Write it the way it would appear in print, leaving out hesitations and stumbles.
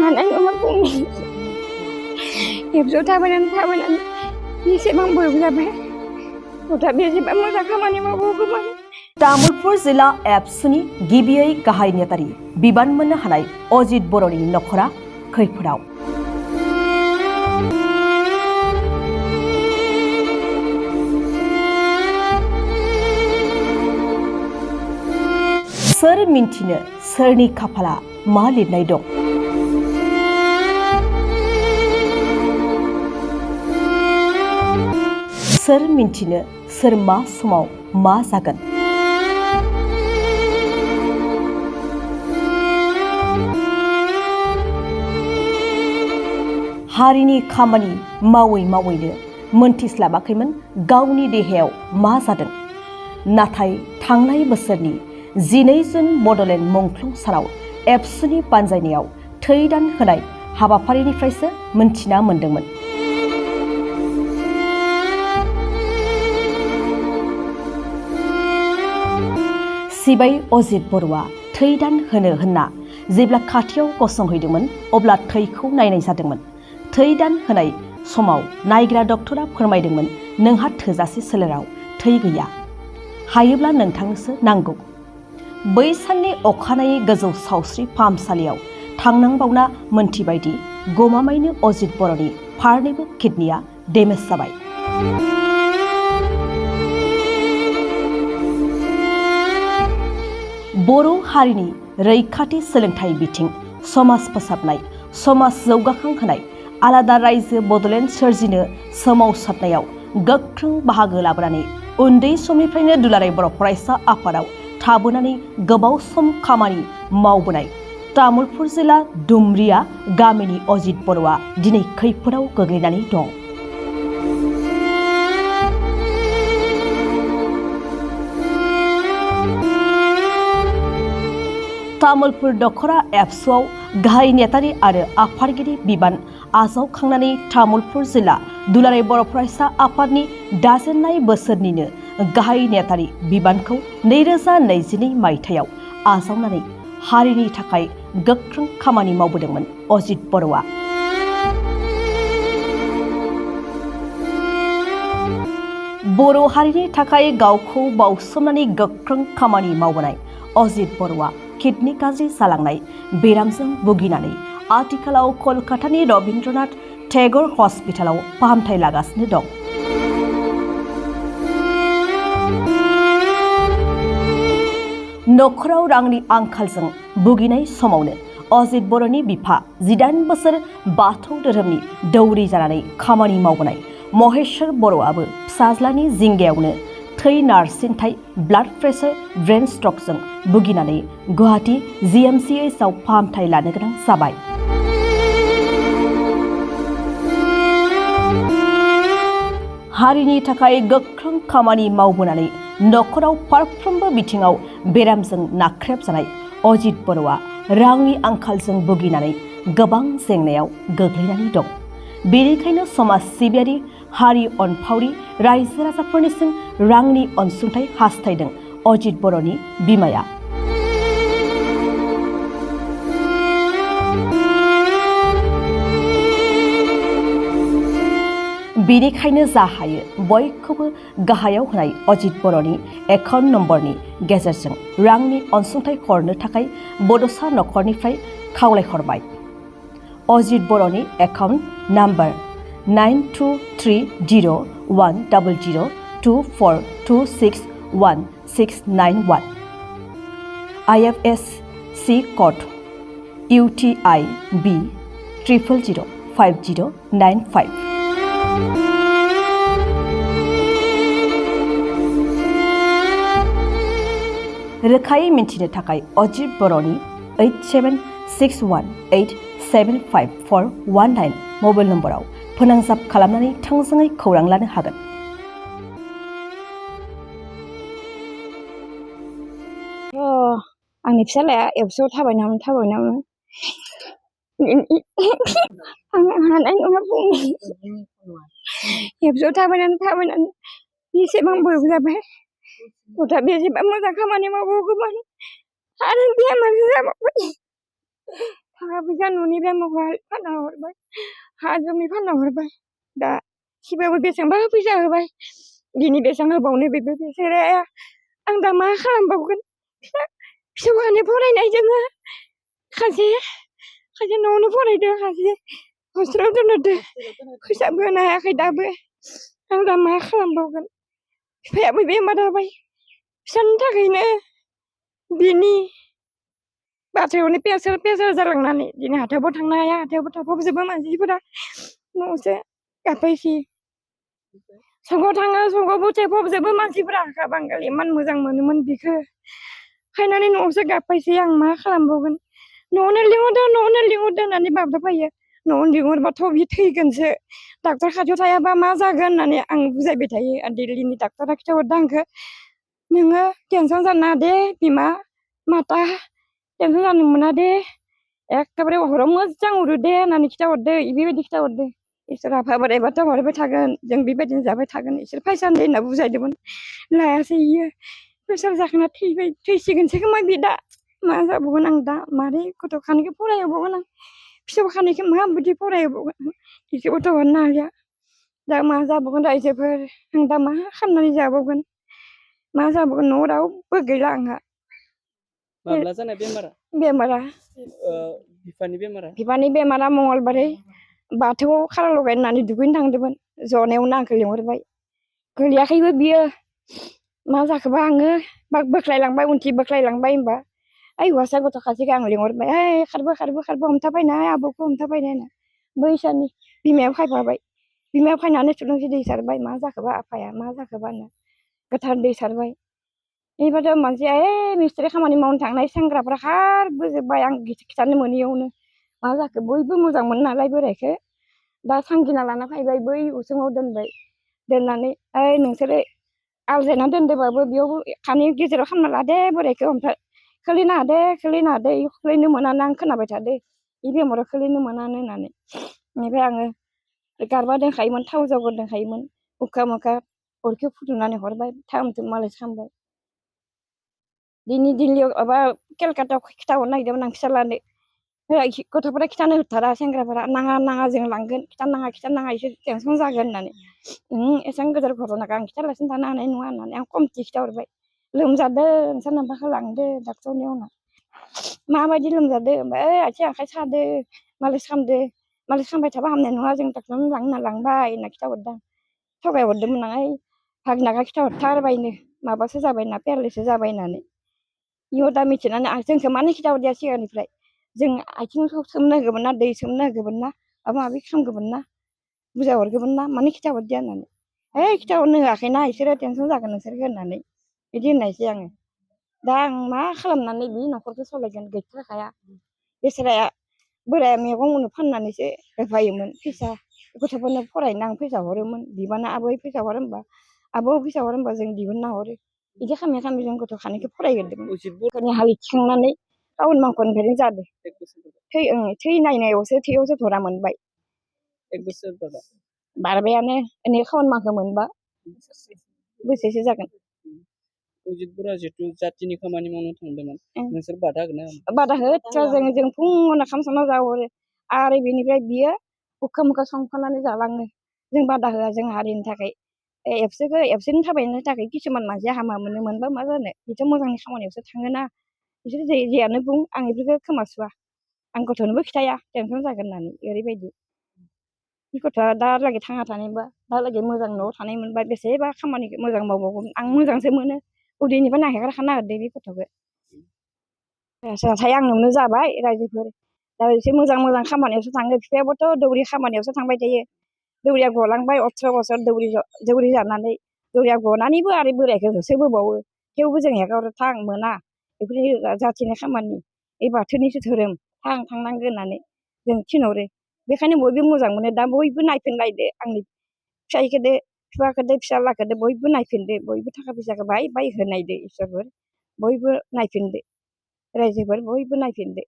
हानाय नङा बुंनो एबसुआव थाबायनानै एसेबां बोरब जाबाय गथा बेसेबां मोजां खामानि मावबावगौमोन। तामुलपुर जिल्ला एबसुनि गिबियै गाहाय नेतारि बिबान मोननो हानाय अजित बर'नि नखरा खैफोदाव। सोर मिन्थिनो सोरनि खाफाला मा लिरनाय दं? सोर मिन्थिनो सोर मा समाव मा जागोन? हारिनि खामानि मावै मावैनो मोनथिस्लाबाखैमोन गावनि देहायाव मा जादों। नाथाय थांनाय बोसोरनि 12 जुन बड'लेण्ड मुंख्लं सानाव एबसुनि बानजायनायाव थै दान होनाय हाबाफारिनिफ्रायसो मोनथिना मोन्दोंमोन। सिबाय अजित बर'आ थै दान होनो होनना जेब्ला खाथियाव गसंहैदोंमोन अब्ला थैखौ नायनाय जादोंमोन। थै दान होनाय समाव नायग्रा डक्टरा फोरमायदोंमोन नोंहा थोजासे सोलेराव थै गैया, हायोब्ला नोंथांनोसो नांगौ। बै साननि अखानायै गोजौ सावस्रि फाहामसालियाव थांनांबावना मोनथिबायदि गमामायैनो अजित बर'नि फारनैबो किडनिया डेमेज जाबाय। बर' हारिनि रैखाथि सोलोंथाइ बिथिं, समाज फोसाबनाय, समाज जौगाखांहोनाय, आलादा रायजो बड'लेण्ड सोरजिनो सोमावसारनायाव गोख्रों बाहागो लाबोनानै उन्दै समनिफ्रायनो दुलाराय बर' फरायसा आफादाव थाबोनानै गोबाव सम खामानि मावबोनाय तामुलपुर जिल्ला दुमरिया गामिनि अजित बर'आ दिनै खैफोदाव गोग्लैनानै दं। तामुलपुर दखरा एबसुआव गाहाय नेतारि आरो आफादगिरि बिबान आजावखांनानै तामुलपुर जिल्ला दुलाराय बर' फरायसा आफादनि दाजेननाय बोसोरनिनो गाहाय नेतारि बिबानखौ 2022 मायथाइयाव आजावनानै हारिनि थाखाय गोख्रों खामानि मावबोदोंमोन अजित बर'आ। बर' हारिनि थाखाय गावखौ बाउसोमनानै गोख्रों खामानि मावबोनाय अजित बर'आ किडनि गाज्रि जालांनाय बेरामजों भुगिनानै आथिखालाव कलकातानि रबीन्द्रनाथ टेगर हस्पिटालाव फाहामथाय लागासिनो दं। नखराव रांनि आंखालजों भुगिनाय समावनो अजित बर'नि बिफा 18 बोसोर बाथौ धोरोमनि दौरि जानानै खामानि मावबोनाय महेश्वर बर'आबो फिसाज्लानि जिंगायावनो थै नारसिनथाय, ब्लाड प्रेसार, ब्रेन स्ट्रकजों भुगिनानै गुवाहाटी GMCHआव फाहामथाय लानो गोनां जाबाय। हारिनि थाखाय गोख्रों खामानि मावबोनानै नखराव फारफ्रोमबो बिथिङाव बेरामजों नाख्रेबजानाय अजित बर'आ रांनि आंखालजों भुगिनानै गोबां जेंनायाव गोग्लैनानै दं। बेनिखायनो समाज सिबियारि, हारि अनफावरि रायजो राजाफोरनिसिम रांनि अनसुंथाइ हास्थायदों अजित बर'नि बिमाया। बेनिखायनो जा हायो बयखौबो गाहायाव होनाय अजित बर'नि एकाउन्ट नम्बरनि गेजेरजों रांनि अनसुंथाइ हरनो थाखाय बड'सा नखरनिफ्राय खावलायहरबाय। अजित बर'नि account number 92300242611691 IFSC code UTI B 0005095। रोखायै मिन्थिनो थाखाय अजित बर'नि 8761875419 मबाइल नम्बराव फोनांजाब खालामनानै थोंजोङै खौरां लानो हागोन। आंनि फिसालाया एबसुआव थाबायनामोन आं हानाय नङा बुंनो एबसुआव थाबायनानै एसेबां बोरब जाबाय गथा बेसेबां मोजां खामानि मावबावगौमोन आरो बेमार जाबावबाय थाखा फैसा न'निफ्राय मबाइल फानना हरबाय हा जমি फानना हरबाय दा सिबाबो बेसेबांबा फैसा होबाय बिनि बेसेबां होबावनो बेबो बिसोरो आं दा मा खालामबावगोन फिसौआनो फरायनायजोंनो खायसे न'आवनो फरायदों खायसे हस्टेलाव दोनहरदो फैसाबो होनो हायाखै दाबो आं दा मा खालामबावगोन बिफायाबो बेमार जाबाय फिसानि थाखायनो बिनि बाथ्रायावनो प्रेसार जालांनानै दिनै हाथायावबो थांनो हाया हाथायावबो थाफाजोबो मानसिफोरा न'आवसो गाबबायसि सगाव थाङो सगावबो थेफबजोबो मानसिफोरा आखा बांगाल इमान मोजां मोनोमोन बिखौ फायनानै न'आवसो गाबबायसि आं मा खालामबावगोन न'आवनो लिंहरदो होननानै बाब्राब फैयो न'आवनो लिंहरबाथ' बि थैगोनसो डाक्टर खाथियाव थायाबा मा जागोन होननानै आं बुजायबाय थायो दिल्लीनि डाक्टरा खिथाहरदों आंखौ नोङो टेनसन जानाङा दे बिमा माता टेनसन जानो मोना दे एखेबारे हराव मोजां उरो दे होननानै खिथाहरदो बेबायदि खिथाहरदो इसोर आफा बोराइ बाथौ हरबाय थागोन जों बेबायदिनो जाबाय थागोन इसोर फैसा होनदे होनना बुजायदोंमोन लायासै इयो प्रेसार जाखांना थैसिगोनसो खोमा बे दा मा जाबावगोन आं दा मारै गथ' खानैखौ फरायहोबावगोन आं फिसौ खानैखौ माबायदि फरायहोबावगोन इखौबोथ' हरनो हालिया दा मा जाबावगोन रायजोफोर आं दा मा खालामनानै जाबावगोन मा जाबावगोन न'आव रावबो गैला आंहा माब्ला जानाय बेमारा बिफानि बेमारा मंगलबारै बाथौआव खाला लगायनो होननानै दुगैनो थांदोंमोन जनायावनो आंखौ लिंहरबाय गोलैयाखैबो बियो मा जाखोबा आङो बोख्लायलांबाय उनथिं बोख्लायलांबाय होनबा ओइ हौवासा गथ' खासेखौ आं लिंहरबाय ओइ खारबो हमथाबायनाय आबौखौ हमथाबायनाय होनना बैसानि बिमाया फैफाबाय बिमाया फैनानै थुलुंसि दै सारबाय मा जाखोबा आफाया मा जाखोबा होनना गोथार दै सारबाय बेबाथ' मानसिया मिस्ट्रि खामानि मावनो थांनाय सेंग्राफ्रा खारबोजोब्बाय आं खिथानो मोनैयावनो मा जाखो बयबो मोजां मोनो नालाय बोरायखौ दा सांगिना लाना फैबाय बै उसुङाव दोनबाय दोननानै ओइ नोंसोरो आलजायना दोनदोंबाबो बेयावबो खानि गेजेराव खालामना लादे बोरायखौ ओमफ्राय खोलैनो हादे खोलैनो मोनानो आं खोनाबाय थादो बे बेमाराव खोलैनो मोनानो होननानै बेनिफ्राय आङो गारबा दोनखायोमोन थाव जागर दोनखायोमोन मुखा अरखौ फुदुंनानै हरबाय थाम मालिस खालामबाय दिल्लीयाव माबा केलकातायाव खिथाहरनो नागिरदोंमोन आं फिसाज्लानो गथ'फोरा खिथानो होथारा सेंग्राफोरा नाङा जों लांगोन खिथानाङा इसोर टेनसन जागोन होननानै एसेबां गोदोर घटनाखौ आं खिथालासिनो थानो हानाय नङा होननानै आं खमथि खिथाहरबाय लोमजादों नोंसोर नाम्बारखौ लांदो डाक्टरनियाव होनना माबायदि लोमजादो ओमफ्राय आथिं आखाइ सादो मालिस खालामबाय थाबा हामनाय नङा जों डाक्टरनाव लांना लांबाय होनना खिथाहरदों थगायहरदोंमोन आं ओइ भागनाखौ खिथाहरथारबायनो माबासो जाबाय होनना पेरालाइससो जाबाय होननानै इयाव दा मिथिनानै आं जोंखौ मानो खिथाहरदिया सिगांनिफ्राय जों आथिंखौ सोमनो होगौमोन ना दै सोमनो होगौमोन ना माबा माबि खालामगौमोन ना बुजायहरगौमोन ना मानो खिथाहरदिया होननानै खिथाहरनो होआखैना इसोरो टेनसन जागोन नोंसोरखौ होननानै बिदि होननायसै आङो दा आं मा खालामनानै बि न'खरखौ सालायगोन गैथारखाया बेसेराया बोराया मैगं उनु फाननानैसो होफायोमोन फैसा गथ'फोरनो फरायनो आं फैसा हरोमोन बिबानो आबै फैसा हर होनबा आबौ फैसा हर होनबा जों दिहुनना हरो बिदि खालामै जों गथ' खानैखौ फरायहोदोंमोन हालि थिखांनानै टाउन मांखननिफ्रायनो जादों थै नायनायावसो धरा मोनबाय बारबायानो खाउन मांखो मोनबा बोसोरसे जागोन जितु जातिनि खामानि मावनो थांदोंमोन नोंसोर बादा होगोन ना बादा होथ्रा जों फुङावनो खाम संना जाहरो आरो बेनिफ्राय बियो हुखा मुखा संफानानै जालाङो जों बादा होआ जों हारिनि थाखाय एबसेन्ट थाबायनो थाखाय किसुमान मानसिया हामा मोनबा मा जानो बिथ' मोजांनि खामानियावसो थाङोना बिसोर जेयानो बुं आं बेफोरखौ खोमा सुवा आं गथ'नोबो खिथाया टेनसन जागोन होननानै ओरैबायदि बे गथ'आ दालागै थांना थानायबा दालागै मोजां न'आव थानाय मोनबा बेसेबा खामानि मोजां मावबावगौमोन आं मोजांसो मोनो उदैनिफ्राय नागारखाना होदो बे गथ'खौ नाथाय आंनावनो जाबाय रायजोफोर दा एसे मोजां खामानियावसो थाङो बिफायाबोथ' दौरि खामानियावसो थांबाय थायो दौरिया गलांबाय 18 बोसोर दौरि जानानै दौरिया गनानैबो आरो बोरायखौ होसोबोबावो थेवबो जों हेगारहरो थां मोना बेफोरनि जाथिनि खामानि बाथौनिसो धोरोम थांनांगोन होननानै जों थिनहरो बेखायनो बयबो मोजां मोनो दा बयबो नायफिनलायदो आंनि फिसाइखोदो फिसाखोदो फिसाज्लाखोदो बयबो नायफिनदो बयबो थाखा फैसाखौ बाय होनायदो इसोरफोर बयबो नायफिनदो रायजोफोर बयबो नायफिनदो